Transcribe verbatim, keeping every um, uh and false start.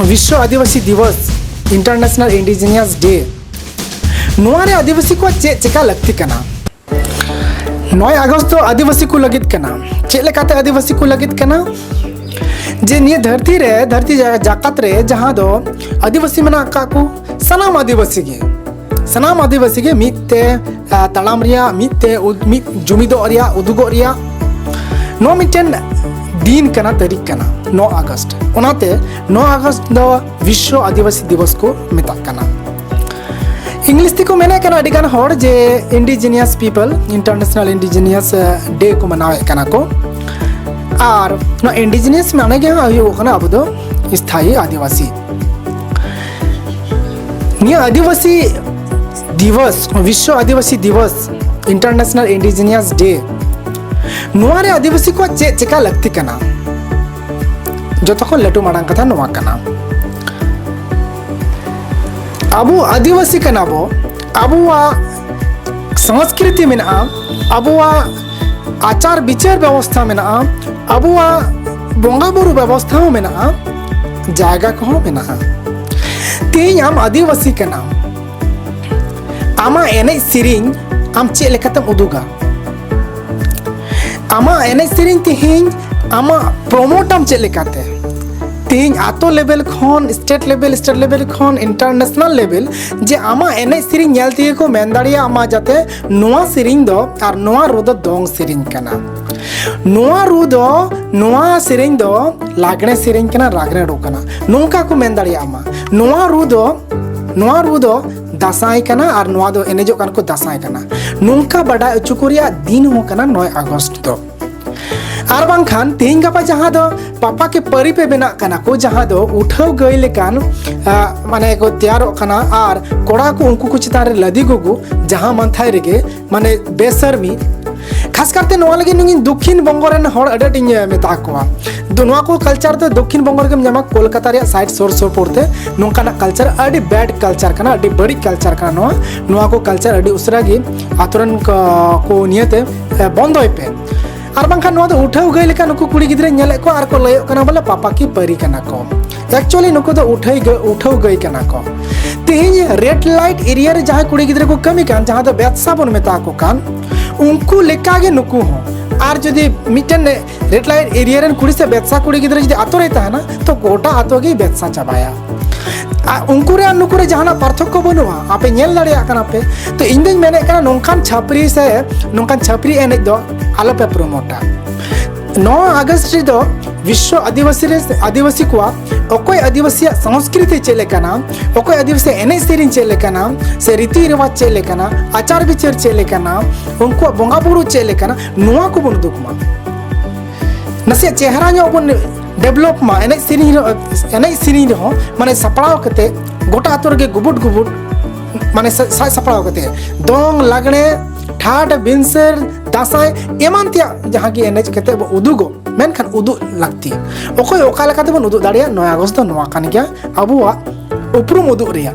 ᱵᱤᱥᱥᱚ ᱟᱹᱫᱤᱵᱟᱹᱥᱤ ᱫᱤᱵᱚᱥ, International Indigenous Day, ᱱᱚᱣᱟ ᱨᱮ ᱟᱹᱫᱤᱵᱟᱹᱥᱤ ᱠᱚᱣᱟᱜ ᱪᱮᱫ ᱪᱮᱠᱟ ᱞᱟᱹᱠᱛᱤ ᱠᱟᱱᱟ? ᱱᱚᱭ ᱟᱜᱚᱥᱴ ᱫᱚ ᱟᱹᱫᱤᱵᱟᱹᱥᱤ ᱠᱚ ᱞᱟᱹᱜᱤᱫ ᱠᱟᱱᱟ᱾ ᱪᱮᱫ ᱞᱮᱠᱟᱛᱮ ᱟᱹᱫᱤᱵᱟᱹᱥᱤ ᱠᱚ ᱞᱟᱹᱜᱤᱫ ᱠᱟᱱᱟ? ᱡᱮ ᱱᱤᱭᱟᱹ ᱫᱷᱟᱹᱨᱛᱤ ᱨᱮ, ᱫᱷᱟᱹᱨᱛᱤ ᱡᱟ-, ᱡᱟᱠᱟᱛ ᱨᱮ ᱡᱟᱦᱟᱸ ᱫᱚ ᱟᱹᱫᱤᱵᱟᱹᱥᱤ ᱢᱮᱱᱟᱜ ᱟᱠᱟᱫ ᱠᱚ, ᱥᱟᱱᱟᱢ ᱟᱹᱫᱤᱵᱟᱹᱥᱤ ᱜᱮ, ᱥᱟᱱᱟᱢ ᱟᱹᱫᱤᱵᱟᱹᱥᱤ ᱜᱮ ᱢᱤᱫ ᱛᱮ, ᱟ, ᱛᱟᱲᱟᱢ ᱨᱮᱭᱟᱜ, ᱢᱤᱫ ᱛᱮ ᱩᱫ-, ᱢᱤᱫ ᱡᱩᱢᱤᱫᱚᱜ ᱨᱮᱭᱟᱜ, ᱩᱫᱩᱜᱚᱜ ᱨᱮᱭᱟᱜ ᱱᱚᱣᱟ ᱢᱤᱫᱴᱮᱱ ᱫᱤᱱ ᱠᱟᱱᱟ, ᱛᱟᱹᱨᱤᱠᱷ ᱠᱟᱱᱟ ᱱᱚ ᱟᱜᱚᱥᱴ᱾ ᱚᱱᱟᱛᱮ ᱱᱚ ᱟᱜᱚᱥᱴ ᱫᱚ ᱵᱤᱥᱥᱚ ᱟᱹᱫᱤᱵᱟᱹᱥᱤ ᱫᱤᱵᱚᱥ ᱠᱚ ᱢᱮᱛᱟᱜ ᱠᱟᱱᱟ᱾ ᱤᱝᱞᱤᱥ ᱛᱮᱠᱚ ᱢᱮᱱᱮᱫ ᱠᱟᱱᱟ ᱟᱹᱰᱤ ᱜᱟᱱ ᱦᱚᱲ ᱡᱮ Indigenous People International Indigenous, ᱟ, Day ᱠᱚ ᱢᱟᱱᱟᱣᱮᱫ ᱠᱟᱱᱟ ᱠᱚ᱾ ᱟᱨ ᱱᱚᱣᱟ indigenous ᱢᱟᱱᱮ ᱜᱮ ᱦᱟᱸᱜ ᱦᱩᱭᱩᱜ ᱠᱟᱱᱟ ᱟᱵᱚ ᱫᱚ ᱥᱛᱷᱟᱭᱤ ᱟᱹᱫᱤᱵᱟᱹᱥᱤ᱾ ᱱᱤᱭᱟᱹ ᱟᱹᱫᱤᱵᱟᱹᱥᱤ ᱫᱤᱵᱚᱥ, ᱵᱤᱥᱥᱚ ᱟᱹᱫᱤᱵᱟᱹᱥᱤ ᱫᱤᱵᱚᱥ, International Indigenous Day, ᱱᱚᱣᱟ ᱨᱮ ᱟᱹᱫᱤᱵᱟᱹᱥᱤ ᱠᱚᱣᱟᱜ ᱪᱮᱫ ᱪᱮᱠᱟ ᱞᱟᱹᱠᱛᱤ ᱠᱟᱱᱟ? ᱡᱚᱛᱚ ᱠᱷᱚᱱ ᱞᱟᱹᱴᱩ ᱢᱟᱨᱟᱝ ᱠᱟᱛᱷᱟ ᱱᱚᱣᱟ ᱠᱟᱱᱟ, ᱟᱵᱚ ᱟᱹᱫᱤᱵᱟᱹᱥᱤ ᱠᱟᱱᱟ ᱵᱚ, ᱟᱵᱚᱣᱟᱜ ᱥᱚᱝᱥᱠᱨᱤᱛᱤ ᱢᱮᱱᱟᱜᱼᱟ, ᱟᱵᱚᱣᱟᱜ ᱟᱪᱟᱨ ᱵᱤᱪᱟᱹᱨ ᱵᱮᱵᱚᱥᱛᱷᱟ ᱢᱮᱱᱟᱜᱼᱟ, ᱟᱵᱚᱣᱟᱜ ᱵᱚᱸᱜᱟ ᱵᱩᱨᱩ ᱵᱮᱵᱚᱥᱛᱷᱟ ᱦᱚᱸ ᱢᱮᱱᱟᱜᱼᱟ, ᱡᱟᱭᱜᱟ ᱠᱚᱦᱚᱸ ᱢᱮᱱᱟᱜᱼᱟ᱾ ᱛᱮᱦᱮᱧ ᱟᱢ ᱟᱹᱫᱤᱵᱟᱹᱥᱤ ᱠᱟᱱᱟᱢ, ᱟᱢᱟᱜ ᱮᱱᱮᱡ ᱥᱮᱨᱮᱧ ᱟᱢ ᱪᱮᱫ ᱞᱮᱠᱟᱛᱮᱢ ᱩᱫᱩᱜᱟ? ᱟᱢᱟᱜ ᱮᱱᱮᱡ ᱥᱮᱨᱮᱧ ᱛᱮᱦᱮᱧ ᱟᱢᱟᱜ ᱯᱨᱚᱢᱳᱴ ᱟᱢ ᱪᱮᱫ ᱞᱮᱠᱟᱛᱮ? ᱛᱮᱦᱮᱧ ᱟᱛᱳ ᱞᱮᱵᱮᱞ ᱠᱷᱚᱱ, ᱥᱴᱮᱴ ᱞᱮᱵᱮᱞ, ᱥᱴᱮᱴ ᱞᱮᱵᱮᱞ ᱠᱷᱚᱱ ᱤᱱᱴᱟᱨᱱᱮᱥᱱᱟᱞ ᱞᱮᱵᱮᱞ, ᱡᱮ ᱟᱢᱟᱜ ᱮᱱᱮᱡ ᱥᱮᱨᱮᱧ ᱧᱮᱞ ᱛᱮᱜᱮ ᱠᱚ ᱢᱮᱱ ᱫᱟᱲᱮᱭᱟᱜ ᱢᱟ ᱡᱟᱛᱮ ᱱᱚᱣᱟ ᱥᱮᱨᱮᱧ ᱫᱚ ᱟᱨ ᱱᱚᱣᱟ ᱨᱩ ᱫᱚ ᱫᱚᱝ ᱥᱮᱨᱮᱧ ᱠᱟᱱᱟ, ᱱᱚᱣᱟ ᱨᱩ ᱫᱚ, ᱱᱚᱣᱟ ᱥᱮᱨᱮᱧ ᱫᱚ ᱞᱟᱜᱽᱬᱮ ᱥᱮᱨᱮᱧ ᱠᱟᱱᱟ, ᱞᱟᱜᱽᱬᱮ ᱨᱩ ᱠᱟᱱᱟ, ᱱᱚᱝᱠᱟ ᱠᱚ ᱢᱮᱱ ᱫᱟᱲᱮᱭᱟᱜ ᱢᱟ᱾ ᱱᱚᱣᱟ ᱨᱩ ᱫᱚ, ᱱᱚᱣᱟ ᱨᱩ ᱫᱚ ᱫᱟᱸᱥᱟᱭ ᱠᱟᱱᱟ ᱟᱨ ᱱᱚᱣᱟ ᱫᱚ ᱮᱱᱮᱡᱚᱜ ᱠᱟᱱᱟ ᱠᱚ ᱫᱟᱸᱥᱟᱭ ᱠᱟᱱᱟ, ᱱᱚᱝᱠᱟ ᱵᱟᱰᱟᱭ ᱦᱚᱪᱚ ᱠᱚ ᱨᱮᱭᱟᱜ ᱫᱤᱱ ᱦᱚᱸ ᱠᱟᱱᱟ ᱱᱚᱭ ᱟᱜᱚᱥᱴ ᱫᱚ᱾ ᱟᱨ ᱵᱟᱝᱠᱷᱟᱱ ᱛᱮᱦᱮᱧ ᱜᱟᱯᱟ ᱡᱟᱦᱟᱸ ᱫᱚ ᱯᱟᱯᱟ ᱠᱤ ᱯᱟᱹᱨᱤ ᱯᱮ ᱵᱮᱱᱟᱜ ᱠᱟᱱᱟ ᱠᱚ, ᱡᱟᱦᱟᱸ ᱫᱚ ᱩᱴᱷᱟᱹᱣ ᱜᱟᱹᱭ ᱞᱮᱠᱟᱱ, ᱟ, ᱢᱟᱱᱮ ᱠᱚ ᱛᱮᱭᱟᱨᱚᱜ ᱠᱟᱱᱟ ᱟᱨ ᱠᱚᱲᱟ ᱠᱚ ᱩᱱᱠᱩ ᱠᱚ ᱪᱮᱛᱟᱱ ᱨᱮ ᱞᱟᱫᱤ ᱜᱩᱜᱩ, ᱡᱟᱦᱟᱸ ᱢᱟᱱᱛᱷᱟᱭ ᱨᱮᱜᱮ ᱢᱟᱱᱮ ᱵᱮᱥᱟᱨᱢᱤ᱾ ᱠᱷᱟᱥ ᱠᱟᱨᱛᱮ ᱱᱚᱣᱟ ᱞᱟᱹᱜᱤᱫ ᱱᱩᱭ ᱫᱚᱠᱠᱷᱤᱱ ᱵᱚᱝᱜᱚ ᱨᱮᱱ ᱦᱚᱲ ᱟᱹᱰᱤ ᱟᱸᱴᱤᱧ ᱢᱮᱛᱟ ᱠᱚᱣᱟ᱾ ᱫᱚ ᱱᱚᱣᱟ ᱠᱚ ᱠᱟᱞᱪᱟᱨ ᱫᱚ ᱫᱚᱠᱠᱷᱤᱱ ᱵᱚᱝᱜᱚ ᱨᱮᱜᱮᱢ ᱧᱟᱢᱟ, ᱠᱳᱞᱠᱟᱛᱟ ᱨᱮᱭᱟᱜ ᱥᱟᱭᱤᱰ ᱥᱩᱨ ᱥᱩᱯᱩᱨ ᱛᱮ᱾ ᱱᱚᱝᱠᱟᱱᱟᱜ ᱠᱟᱞᱪᱟᱨ ᱟᱹᱰᱤ ᱵᱮᱰ ᱠᱟᱞᱪᱟᱨ ᱠᱟᱱᱟ, ᱟᱹᱰᱤ ᱵᱟᱹᱲᱤᱡ ᱠᱟᱞᱪᱟᱨ ᱠᱟᱱᱟ ᱱᱚᱣᱟ᱾ ᱱᱚᱣᱟ ᱠᱚ ᱠᱟᱞᱪᱟᱨ ᱟᱹᱰᱤ ᱩᱥᱟᱹᱨᱟ ᱜᱮ ᱟᱛᱳ ᱨᱮᱱ ᱠᱚ, ᱠᱚ ᱱᱤᱭᱟᱹᱛᱮ, ᱮ, ᱵᱚᱱᱫᱚᱭ ᱯᱮ᱾ ᱟᱨ ᱵᱟᱝᱠᱷᱟᱱ ᱱᱚᱣᱟ ᱫᱚ ᱩᱴᱷᱟᱹᱣ ᱜᱟᱹᱭ ᱞᱮᱠᱟ ᱱᱩᱠᱩ ᱠᱩᱲᱤ ᱜᱤᱫᱽᱨᱟᱹᱧ ᱧᱮᱞᱮᱫ ᱠᱚᱣᱟ ᱟᱨ ᱠᱚ ᱞᱟᱹᱭᱚᱜ ᱠᱟᱱᱟ ᱵᱚᱞᱮ ᱯᱟᱯᱟ ᱠᱤ ᱯᱟᱹᱨᱤ ᱠᱟᱱᱟ ᱠᱚ᱾ ᱮᱠᱪᱩᱭᱮᱞᱤ ᱱᱩᱠᱩ ᱫᱚ ᱩᱴᱷᱟᱹᱭ ᱜᱟᱹ- ᱩᱴᱷᱟᱹᱣ ᱜᱟᱹᱭ ᱠᱟᱱᱟ ᱠᱚ᱾ ᱛᱮᱦᱮᱧ ᱨᱮᱰ ᱞᱟᱭᱤᱴ ᱮᱨᱤᱭᱟ ᱨᱮ ᱡᱟᱦᱟᱸᱭ ᱠᱩᱲᱤ ᱜᱤᱫᱽᱨᱟᱹ ᱠᱚ ᱠᱟᱹᱢᱤ ᱠᱟᱱ, ᱡᱟᱦᱟᱸ ᱫᱚ ᱵᱮᱫᱥᱟ ᱵᱚᱱ ᱢᱮᱛᱟ ᱠᱚ ᱠᱟᱱ, ᱩᱱᱠᱩ ᱞᱮᱠᱟᱜᱮ ᱱᱩᱠᱩ ᱦᱚᱸ᱾ ᱟᱨ ᱡᱩᱫᱤ ᱢᱤᱫᱴᱮᱱ ᱨᱮᱰ ᱞᱟᱭᱤᱴ ᱮᱨᱤᱭᱟ ᱨᱮᱱ ᱠᱩᱲᱤ ᱥᱮ ᱵᱮᱫᱥᱟ ᱠᱩᱲᱤ ᱜᱤᱫᱽᱨᱟᱹ ᱡᱩᱫᱤ ᱟᱛᱳ ᱨᱮᱭ ᱛᱟᱦᱮᱱᱟ, ᱛᱚ ᱜᱚᱴᱟ ᱟᱛᱳ ᱜᱮᱭ ᱵᱮᱫᱥᱟ ᱪᱟᱵᱟᱭᱟ᱾ ᱟᱨ ᱩᱱᱠᱩ ᱨᱮ ᱟᱨ ᱱᱩᱠᱩ ᱨᱮ ᱡᱟᱦᱟᱱᱟᱜ ᱯᱟᱨᱛᱷᱚᱠᱠᱚ ᱵᱟᱹᱱᱩᱜᱼᱟ, ᱟᱯᱮ ᱧᱮᱞ ᱫᱟᱲᱮᱭᱟᱜ ᱠᱟᱱᱟ ᱯᱮ᱾ ᱛᱚ ᱤᱧ ᱫᱚᱧ ᱢᱮᱱᱮᱫ ᱠᱟᱱᱟ, ᱱᱚᱝᱠᱟᱱ ᱪᱷᱟᱹᱯᱨᱤ ᱥᱮ ᱱᱚᱝᱠᱟᱱ ᱪᱷᱟᱹᱯᱨᱤ ᱮᱱᱮᱡ ᱫᱚ ᱟᱞᱚᱯᱮ ᱯᱨᱳᱢᱳᱴᱟ᱾ ᱱᱚᱣᱟ ᱟᱜᱚᱥᱴ ᱨᱮᱫᱚ ᱵᱤᱥᱥᱚ ᱟᱹᱫᱤᱵᱟᱹᱥᱤ ᱨᱮ, ᱟᱹᱫᱤᱵᱟᱹᱥᱤ ᱠᱚᱣᱟᱜ ᱚᱠᱚᱭ ᱟᱹᱫᱤᱵᱟᱹᱥᱤᱭᱟᱜ ᱥᱚᱝᱥᱠᱨᱤᱛᱤ ᱪᱮᱫ ᱞᱮᱠᱟᱱᱟ, ᱚᱠᱚᱭ ᱟᱹᱫᱤᱵᱟᱹᱥᱤᱭᱟᱜ ᱮᱱᱮᱡ ᱥᱮᱨᱮᱧ ᱪᱮᱫ ᱞᱮᱠᱟᱱᱟ, ᱥᱮ ᱨᱤᱛᱤ ᱨᱮᱣᱟᱡᱽ ᱪᱮᱫ ᱞᱮᱠᱟᱱᱟ, ᱟᱪᱟᱨ ᱵᱤᱪᱟᱹᱨ ᱪᱮᱫ ᱞᱮᱠᱟᱱᱟ, ᱩᱱᱠᱩᱣᱟᱜ ᱵᱚᱸᱜᱟ ᱵᱩᱨᱩ ᱪᱮᱫ ᱞᱮᱠᱟᱱᱟ, ᱱᱚᱣᱟ ᱠᱚᱵᱚᱱ ᱩᱫᱩᱜᱽ ᱢᱟ᱾ ᱱᱟᱥᱮᱭᱟᱜ ᱪᱮᱦᱨᱟ ᱧᱚᱜ ᱵᱚᱱ ᱰᱮᱵᱷᱞᱚᱯ ᱢᱟ ᱮᱱᱮᱡ ᱥᱮᱨᱮᱧ ᱨᱮ-, ᱮᱱᱮᱡ ᱥᱮᱨᱮᱧ ᱨᱮᱦᱚᱸ, ᱢᱟᱱᱮ ᱥᱟᱯᱲᱟᱣ ᱠᱟᱛᱮ ᱜᱚᱴᱟ ᱟᱛᱳ ᱨᱮᱜᱮ ᱜᱩᱵᱩᱰ ᱜᱩᱵᱩᱰ, ᱢᱟᱱᱮ ᱥᱟ-, ᱥᱟᱡᱽ ᱥᱟᱯᱲᱟᱣ ᱠᱟᱛᱮ ᱫᱚᱝ, ᱞᱟᱜᱽᱬᱮ, ᱴᱷᱟᱴ, ᱵᱤᱱᱥᱟᱹᱨ, ᱫᱟᱸᱥᱟᱭ ᱮᱢᱟᱱ ᱛᱮᱭᱟᱜ ᱡᱟᱦᱟᱸ ᱜᱮ ᱮᱱᱮᱡ ᱠᱟᱛᱮ ᱵᱚ ᱩᱫᱩᱜᱚᱜ, ᱢᱮᱱᱠᱷᱟᱱ ᱩᱫᱩᱜ ᱞᱟᱹᱠᱛᱤ᱾ ᱚᱠᱚᱭ ᱚᱠᱟ ᱞᱮᱠᱟ ᱛᱮᱵᱚᱱ ᱩᱫᱩᱜ ᱫᱟᱲᱮᱭᱟᱜ, ᱱᱚᱭ ᱟᱜᱚᱥᱴ ᱫᱚ ᱱᱚᱣᱟ ᱠᱟᱱ ᱜᱮᱭᱟ ᱟᱵᱚᱣᱟᱜ ᱩᱯᱨᱩᱢ ᱩᱫᱩᱜ ᱨᱮᱭᱟᱜ᱾